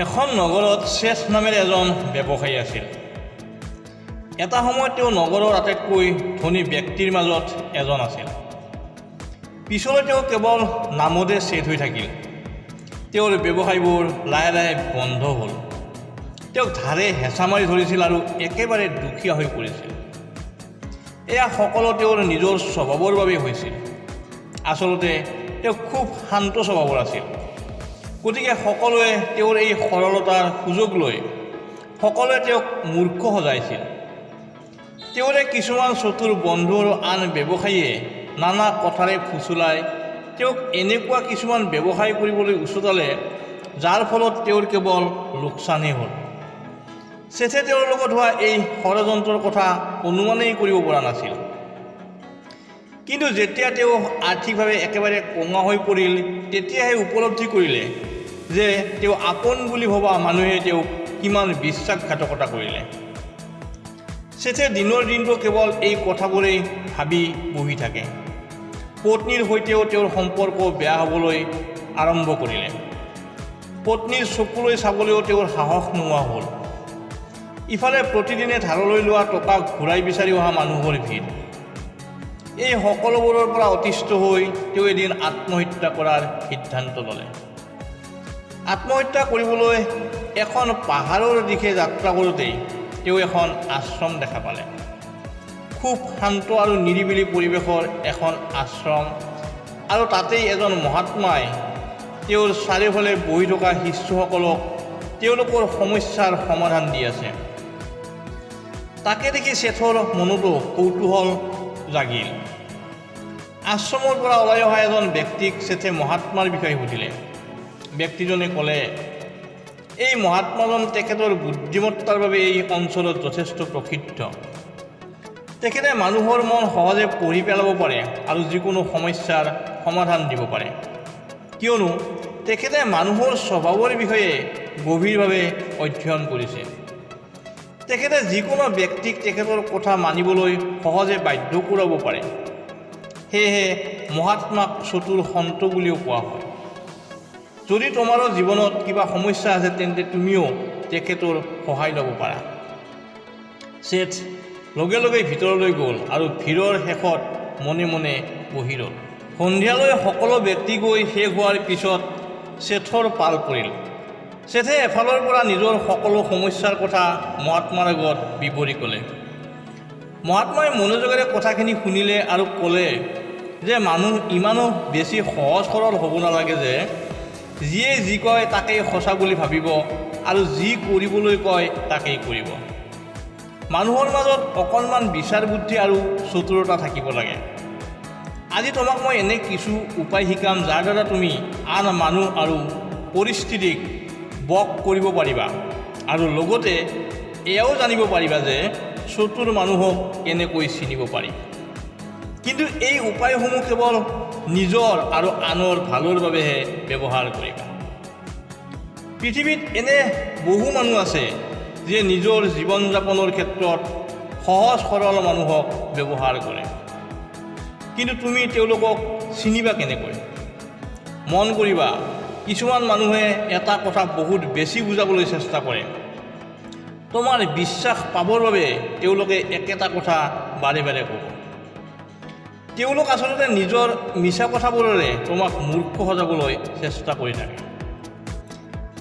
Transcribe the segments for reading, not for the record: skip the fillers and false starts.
এখন নগৰত শেঠ নামেৰে এজন ব্যৱসায়ী আছিল। এটা সময়ত তেওঁ নগৰৰ আটাইতকৈ ধনী ব্যক্তিৰ মাজত এজন আছিল। পিছলৈ তেওঁ কেৱল নামতহে শেঠ হৈ থাকিল। তেওঁৰ ব্যৱসায়বোৰ লাহে লাহে বন্ধ হ'ল। তেওঁক ধাৰে হেঁচা মাৰি ধৰিছিল আৰু একেবাৰে দুখীয়া হৈ পৰিছিল। এয়া সকলো তেওঁৰ নিজৰ স্বভাৱৰ বাবেই হৈছিল। আচলতে তেওঁ খুব শান্ত স্বভাৱৰ আছিল। গতিকে সকলোৱে তেওঁৰ এই সৰলতাৰ সুযোগ লৈ সকলোৱে তেওঁক মূৰ্খ সজাইছিল। তেওঁৰে কিছুমান চতুৰ বন্ধু আৰু আন ব্যৱসায়ীয়ে নানা কথাৰে ফুচুলাই তেওঁক এনেকুৱা কিছুমান ব্যৱসায় কৰিবলৈ উচতালে, যাৰ ফলত তেওঁৰ কেৱল লোকচানহে হ'ল। শেঠে তেওঁৰ লগত হোৱা এই ষড়যন্ত্ৰৰ কথা অনুমানেই কৰিব পৰা নাছিল। কিন্তু যেতিয়া তেওঁ আৰ্থিকভাৱে একেবাৰে কোঙা হৈ পৰিল, তেতিয়াহে উপলব্ধি কৰিলে যে তেওঁ আপোন বুলি ভবা মানুহে তেওঁক কিমান বিশ্বাসঘাতকতা কৰিলে। শেঠে দিনৰ দিনটো কেৱল এই কথাবোৰেই ভাবি বহি থাকে। পত্নীৰ সৈতেও তেওঁৰ সম্পৰ্ক বেয়া হ'বলৈ আৰম্ভ কৰিলে। পত্নীৰ চকুলৈ চাবলৈও তেওঁৰ সাহস নোহোৱা হ'ল। ইফালে প্ৰতিদিনে ধাৰলৈ লোৱা টকা ঘূৰাই বিচাৰি অহা মানুহৰ ভিৰ। এই সকলোবোৰৰ পৰা অতিষ্ঠ হৈ তেওঁ এদিন আত্মহত্যা কৰাৰ সিদ্ধান্ত ল'লে। আত্মহত্যা কৰিবলৈ এখন পাহাৰৰ দিশে যাত্ৰা কৰোঁতেই তেওঁ এখন আশ্ৰম দেখা পালে। খুব শান্ত আৰু নিৰিবিলি পৰিৱেশৰ এখন আশ্ৰম আৰু তাতেই এজন মহাত্মাই তেওঁৰ চাৰিওফালে বহি থকা শিষ্যসকলক তেওঁলোকৰ সমস্যাৰ সমাধান দি আছে। তাকে দেখি শেঠৰ মনতো কৌতূহল জাগিল। আশ্ৰমৰ পৰা ওলাই অহা এজন ব্যক্তিক শেঠে মহাত্মাৰ বিষয়ে সুধিলে। ব্যক্তিজনে ক'লে, এই মহাত্মাজন তেখেতৰ বুদ্ধিমত্তাৰ বাবে এই অঞ্চলত যথেষ্ট প্ৰসিদ্ধ। তেখেতে মানুহৰ মন সহজে পঢ়ি পেলাব পাৰে আৰু যিকোনো সমস্যাৰ সমাধান দিব পাৰে, কিয়নো তেখেতে মানুহৰ স্বভাৱৰ বিষয়ে গভীৰভাৱে অধ্যয়ন কৰিছে। তেখেতে যিকোনো ব্যক্তিক তেখেতৰ কথা মানিবলৈ সহজে বাধ্য কৰাব পাৰে। সেয়েহে মহাত্মাক চতুৰ সন্ত বুলিও কোৱা হয়। যদি তোমাৰো জীৱনত কিবা সমস্যা আছে, তেন্তে তুমিও তেখেতৰ সহায় ল'ব পাৰা। শেঠ লগে লগে ভিতৰলৈ গ'ল আৰু ভিৰৰ শেষত মনে মনে বহি ৰ'ল। সন্ধিয়ালৈ সকলো ব্যক্তি গৈ শেষ হোৱাৰ পিছত শেঠৰ পাল পৰিল। শেঠে এফালৰ পৰা নিজৰ সকলো সমস্যাৰ কথা মহাত্মাৰ আগত বিৱৰি ক'লে। মহাত্মাই মনোযোগেৰে কথাখিনি শুনিলে আৰু ক'লে যে মানুহ ইমানো বেছি সহজ সৰল হ'ব নালাগে যে যিয়ে যি কয় তাকেই সঁচা বুলি ভাবিব আৰু যি কৰিবলৈ কয় তাকেই কৰিব। মানুহৰ মাজত অকণমান বিচাৰ বুদ্ধি আৰু চতুৰতা থাকিব লাগে। আজি তোমাক মই এনে কিছু উপায় শিকাম, যাৰ দ্বাৰা তুমি আন মানুহ আৰু পৰিস্থিতিক বশ কৰিব পাৰিবা আৰু লগতে এয়াও জানিব পাৰিবা যে চতুৰ মানুহক কেনেকৈ চিনিব পাৰি। কিন্তু এই উপায়সমূহ কেৱল নিজৰ আৰু আনৰ ভালৰ বাবেহে ব্যৱহাৰ কৰিবা। পৃথিৱীত এনে বহু মানুহ আছে, যিয়ে নিজৰ জীৱন যাপনৰ ক্ষেত্ৰত সহজ সৰল মানুহক ব্যৱহাৰ কৰে। কিন্তু তুমি তেওঁলোকক চিনিবা কেনেকৈ? মন কৰিবা, কিছুমান মানুহে এটা কথা বহুত বেছি বুজাবলৈ চেষ্টা কৰে। তোমাৰ বিশ্বাস পাবৰ বাবে তেওঁলোকে একেটা কথা বাৰে বাৰে ক'ব। তেওঁলোক আচলতে নিজৰ মিছা কথাবোৰেৰে তোমাক মূৰ্খ সজাবলৈ চেষ্টা কৰি থাকে।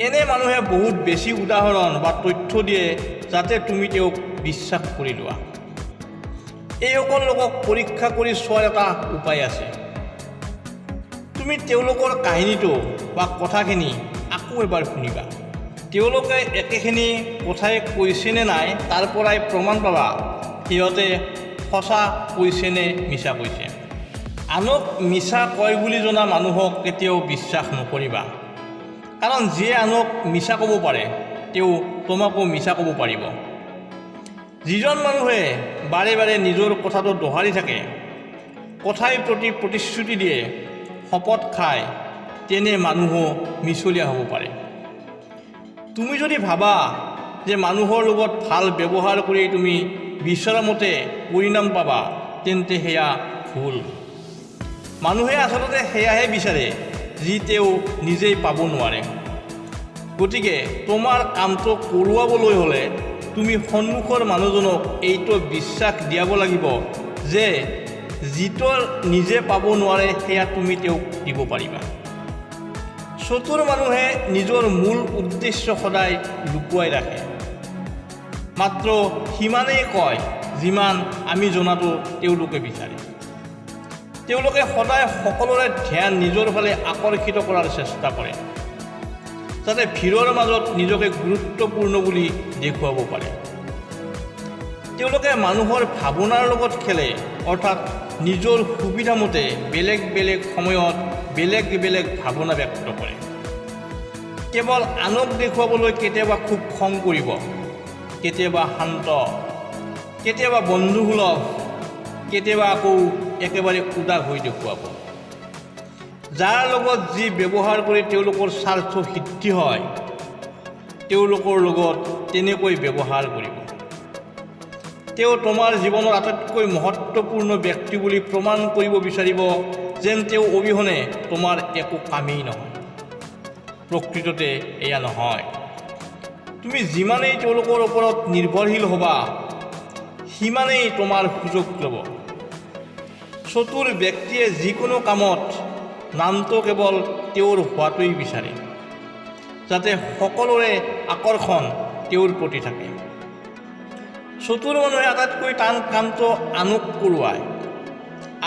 এনে মানুহে বহুত বেছি উদাহৰণ বা তথ্য দিয়ে, যাতে তুমি তেওঁক বিশ্বাস কৰি লোৱা। এইসকল লোকক পৰীক্ষা কৰি চোৱাৰ এটা উপায় আছে। তুমি তেওঁলোকৰ কাহিনীটো বা কথাখিনি আকৌ এবাৰ শুনিবা। তেওঁলোকে একেখিনি কথাই কৈছেনে নাই, তাৰ পৰাই প্ৰমাণ পাবা সিহঁতে সঁচা কৈছে নে মিছা কৈছে। আনক মিছা কয় বুলি জনা মানুহক কেতিয়াও বিশ্বাস নকৰিবা, কাৰণ যিয়ে আনক মিছা ক'ব পাৰে, তেওঁ তোমাকো মিছা ক'ব পাৰিব। যিজন মানুহে বাৰে বাৰে নিজৰ কথাটো দোহাৰি থাকে, কথাই প্ৰতি প্ৰতিশ্ৰুতি দিয়ে, শপত খায়, তেনে মানুহো মিছলীয়া হ'ব পাৰে। তুমি যদি ভাবা যে মানুহৰ লগত ভাল ব্যৱহাৰ কৰি তুমি বিচৰা মতে পৰিণাম পাবা, তেন্তে সেয়া ভুল। মানুহে আচলতে সেয়াহে বিচাৰে, যি তেওঁ নিজেই পাব নোৱাৰে। গতিকে তোমাৰ কামটো কৰোৱাবলৈ হ'লে তুমি সন্মুখৰ মানুহজনক এইটো বিশ্বাস দিয়াব লাগিব যে যিটো নিজে পাব নোৱাৰে সেয়া তুমি তেওঁক দিব পাৰিবা। চতুৰ মানুহে নিজৰ মূল উদ্দেশ্য সদায় লুকুৱাই ৰাখে, মাত্ৰ সিমানেই কয় যিমান আমি জনাটো তেওঁলোকে বিচাৰে। তেওঁলোকে সদায় সকলোৰে ধ্যান নিজৰ ফালে আকৰ্ষিত কৰাৰ চেষ্টা কৰে, যাতে ভিৰৰ মাজত নিজকে গুৰুত্বপূৰ্ণ বুলি দেখুৱাব পাৰে। তেওঁলোকে মানুহৰ ভাৱনাৰ লগত খেলে, অৰ্থাৎ নিজৰ সুবিধামতে বেলেগ বেলেগ সময়ত বেলেগ বেলেগ ভাৱনা ব্যক্ত কৰে। কেৱল আনক দেখুৱাবলৈ কেতিয়াবা খুব খং কৰিব, কেতিয়াবা শান্ত, কেতিয়াবা বন্ধুসুলভ, কেতিয়াবা আকৌ একেবাৰে উদাস হৈ দেখুৱাব। যাৰ লগত যি ব্যৱহাৰ কৰি তেওঁলোকৰ স্বাৰ্থ সিদ্ধি হয়, তেওঁলোকৰ লগত তেনেকৈ ব্যৱহাৰ কৰিব। তেওঁ তোমাৰ জীৱনৰ আটাইতকৈ মহত্বপূৰ্ণ ব্যক্তি বুলি প্ৰমাণ কৰিব বিচাৰিব, যেন তেওঁ অবিহনে তোমাৰ একো কামেই নহয়। প্ৰকৃততে এয়া নহয়। তুমি যিমানেই তেওঁলোকৰ ওপৰত নিৰ্ভৰশীল হ'বা, সিমানেই তোমাৰ সুযোগ ল'ব। চতুৰ ব্যক্তিয়ে যিকোনো কামত নামটো কেৱল তেওঁৰ হোৱাটোৱেই বিচাৰে, যাতে সকলোৰে আকৰ্ষণ তেওঁৰ প্ৰতি থাকে। চতুৰ মানুহে আটাইতকৈ টান কামটো আনক কৰোৱায়,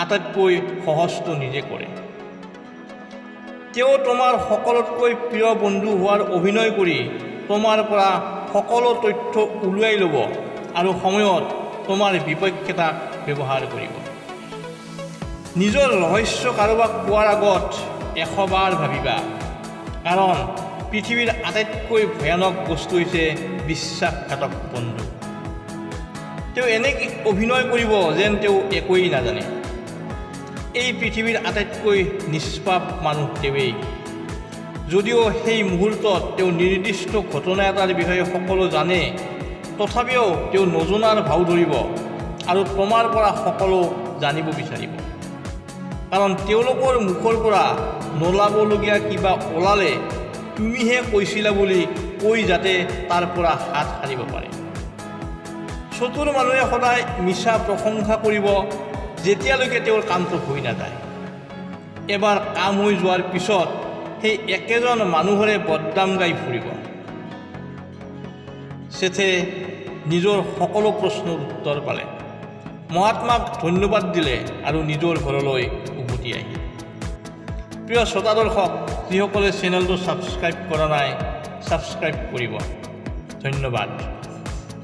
আটাইতকৈ সহজটো নিজে কৰে। তেওঁ তোমাৰ সকলোতকৈ প্ৰিয় বন্ধু হোৱাৰ অভিনয় কৰি তোমাৰ পৰা সকলো তথ্য উলিয়াই ল'ব আৰু সময়ত তোমাৰ বিপক্ষে তাক ব্যৱহাৰ কৰিব। নিজৰ ৰহস্য কাৰোবাক কোৱাৰ আগত 100 বাৰ ভাবিবা, কাৰণ পৃথিৱীৰ আটাইতকৈ ভয়ানক বস্তু হৈছে বিশ্বাসঘাতক বন্ধু। তেওঁ এনে অভিনয় কৰিব যেন তেওঁ একোৱেই নাজানে। এই পৃথিৱীৰ আটাইতকৈ নিষ্পাপ মানুহ তেওঁৱেই। যদিও সেই মুহূৰ্তত তেওঁ নিৰ্দিষ্ট ঘটনা এটাৰ বিষয়ে সকলো জানে, তথাপিও তেওঁ নজনাৰ ভাও ধৰিব আৰু তোমাৰ পৰা সকলো জানিব বিচাৰিব, কাৰণ তেওঁলোকৰ মুখৰ পৰা নোলাবলগীয়া কিবা ওলালে তুমিহে কৈছিলা বুলি কৈ যাতে তাৰ পৰা হাত সাৰিব পাৰে। চতুৰ মানুহে সদায় মিছা প্ৰশংসা কৰিব, যেতিয়ালৈকে তেওঁৰ কামটো হৈ নাযায়। এবাৰ কাম হৈ যোৱাৰ পিছত সেই একেজন মানুহৰে বদনাম গাই ফুৰিব। শেঠে নিজৰ সকলো প্ৰশ্নৰ উত্তৰ পালে। মহাত্মাক ধন্যবাদ দিলে আৰু নিজৰ ঘৰলৈ উভতি আহিল। প্ৰিয় শ্ৰোতা দৰ্শক, যিসকলে চেনেলটো ছাবস্ক্ৰাইব কৰা নাই, ছাবস্ক্ৰাইব কৰিব। ধন্যবাদ।